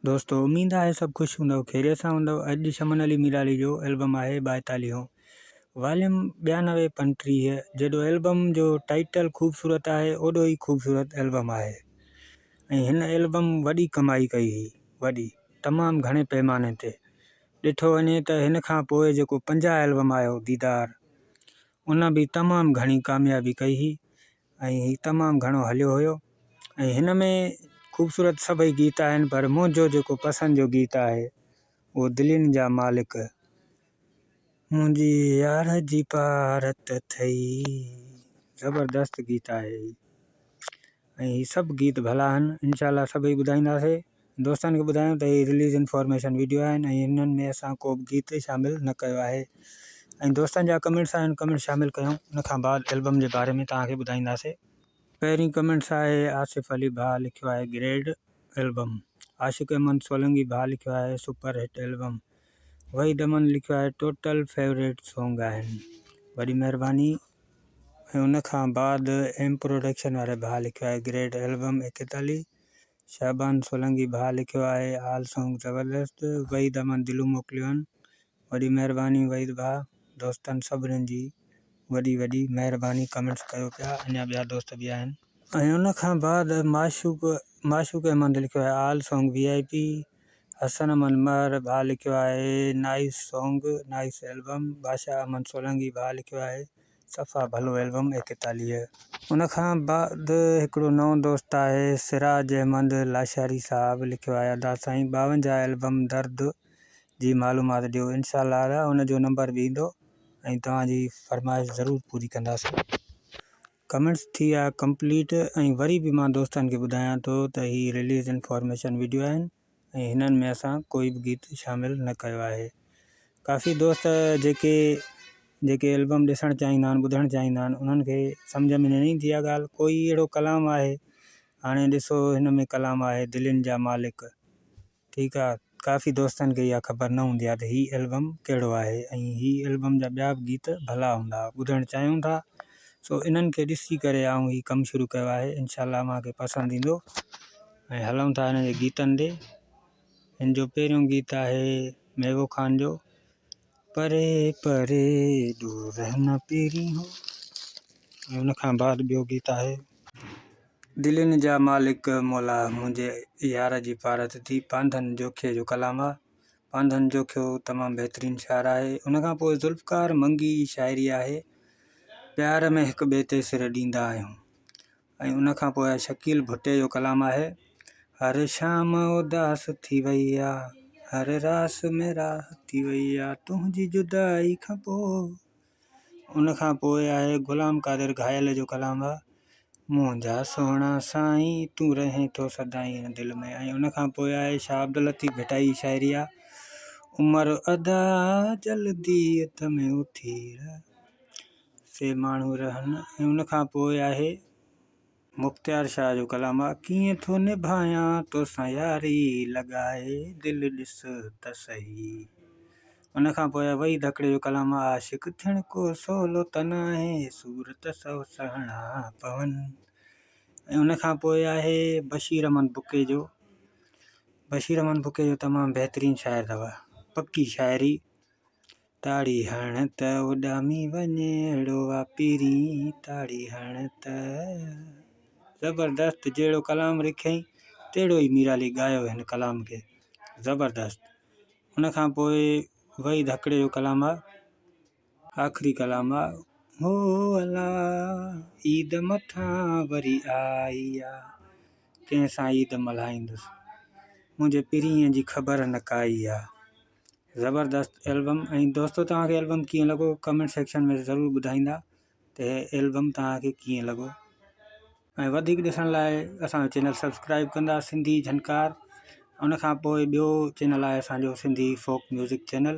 دوستو اميد آهي سڀ خوش هوندؤ خيريت سان هوندؤ اڄ شمن علي ميرالي جو البم آهي ٻائيتاليهون واليوم 92 35 جيڏو البم جو ٽائيٽل خوبصورت آهي اوڏو ئي خوبصورت البم آهي ۽ هن البم وڏي ڪمائي ڪئي هئي وڏي تمام گهڻي پيماني تي ڏٺو وڃي ته هن کان پوء جيڪو 50 البم آيو ديدار ان به تمام گهڻي ڪاميابي ڪئي هئي ۽ هي تمام گهڻو هليو هيو ۽ هن ۾ خوبصورت سڀئي گيت آهن پر منهنجو جيڪو پسند جو گيت آهي اهو دلين جا مالڪ منهنجي يار جي پارت اٿئي زبردست گيت آهي هي ۽ هي سڀ گيت ڀلا آهن انشاء الله سڀئي ٻڌائينداسي دوستن کي ٻڌايون ته هي رليز انفارميشن ويڊيو آهن ۽ انهن ۾ اسان ڪو به گيت شامل نه ڪيو آهي ۽ دوستن جا ڪمينٽس آهن ڪمينٽس شامل ڪيون ان کان بعد البم جي باري ۾ توهان کي ٻڌائينداسي. پهرين ڪمينٽس آهي آصف علي ڀاء لکيو آهي گريڊ البم عاشق احمد سولنگي ڀاء لکيو آهي super hit album Waheed Ahmed لکيو آهي ٽوٽل فيوريٽ سونگ آهن وڏي مهرباني ۽ ان کان بعد ايم پروڊڪشن واري ڀاء لکيو آهي گريڊ البم ايڪيتاليهه شعبان سولنگي ڀاء لکيو آهي آل سونگ زبردست وحيد احمد دلو موڪليو آهن وڏي مهرباني وحيد ڀاء دوستن سڀني جي وڏي وڏي مهرباني ڪمينٽس ڪيو پيا اڃا ٻيا دوست به آهن. ۽ ان کان بعد معشوق معشوق احمد لکيو آهي all song V I P Hassan Ahmed Mehar ڀاء لکيو آهي nice song nice album Badshah Ahmed Solangi ڀاء لکيو آهي صفا ڀلو البم ايڪيتاليهه. ان کان بعد هڪڙو نئون دوست آهي سراج احمد لاشاري صاحب لکيو آهي ادا سائين ٻاونجاهه البم درد جي معلومات ڏيو انشاء الله ادا ان جو نمبر به ايندو ۽ توهان جي فرمائش ضرور پوري ڪنداسين. ڪمينٽس ٿي ويا ڪمپليٽ ۽ وري به مان دوستن کي ٻڌايان ٿو ته هي رليز انفارميشن وڊيو آهن ۽ هنن ۾ اسان ڪوئي به گيت شامل نه ڪيو آهي ڪافي دوست جيڪي جيڪي البم ڏسڻ چاهيندا آهن ٻڌڻ چاهيندا آهن انهن کي سمجهه ۾ نه ايندي آهي ڳالهه ڪوئي اهڙو ڪلام آهي هاڻي ڏسو هن ۾ ڪلام آهي دلين جا مالڪ ٺيڪ آ ڪافي دوستن کي اها خبر نه هوندي آ ته هي البم ڪهڙو آهي ۽ هي البم جا ٻيا به گيت ڀلا هوندا ٻڌڻ چاهيون ٿا سو انهن کي ڏسي ڪري آئون هي ڪم شروع ڪيو آهي انشاء الله اوهان کي پسند ايندو ۽ هلون ٿا هن جي گيتن ڏي هن جو پهريون گيت آهي ميوو خان جو پري پري دور رهنا پيرين هو ۽ ان کان بعد ٻيو گيت آهي. دلين جا مالڪ مولا منهنجي يار جي پارت ٿي پانڌن جوکيي جو ڪلام آ پانڌن جوکيو تمام بهترين شاعر آهي ان کان پوء ذوالفقار منگي جي شاعري آهي پيار ۾ هڪ ٻئي تي سر ڏيندا آهيون ۽ ان کان پوء شڪيل ڀٽي جو ڪلام آهي هر شام اداس ٿي وئي آ هر راس ۾ راس ٿي وئي آ تنهنجي جدائي کان پوء ان کان پوء آهي غلام قادر گهايل جو ڪلام آ منهنجا سهڻا سائين تون رهين ٿو سدائين هن دل ۾ ۽ ان کان پوء آهي شاهه عبداللطيف ڀٽائي جي شاعري آ عمر ادا جلدي اٿ ۾ اٿي رهه سي ماڻهو رهن ۽ ان کان پوء آهي مختيار شاهه جو ڪلام آ ڪيئن ٿو نڀايان توسان ياري لڳائي دل ڏس ته سهي ان کان پوء وحيد هڪڙي جو ڪلام آ عاشق ٿيڻ ڪو سولو ته ناهي سور ته سو سهڻا پون ۽ ان کان پوء آهي بشير احمد بڪي جو بشير احمد بڪي جو تمام بهترين شاعر اٿو پڪي شاعري تاڙي هڻ ته اڏامي وڃي اهڙو آ پرين تاڙي هڻ ته. زبردست جهڙو ڪلام رکيائين تهڙو ئي ميرالي ڳايو هن ڪلام کي زبردست ان کان پوء وحيد هڪڙي جو ڪلام آ آخري ڪلام آ هو الا عيد مٿان وري آئي آ ڪنهن سان عيد ملهائيندس منهنجي پرينء جي خبر نه ڪائي آ. زبردست البم ۽ دوستو توهان کي البم ڪيئن لڳو ڪمينٽ سيڪشن ۾ ضرور ٻڌائيندا ته البم توهان کي ڪيئن لڳو ۽ وڌيڪ ڏسڻ لاء اسان جو چينل سبسڪرائب ڪندا سنڌي جھنڪار ان کان پوء ٻيو چينل آهي اسان جو سنڌي فوڪ ميوزڪ چينل.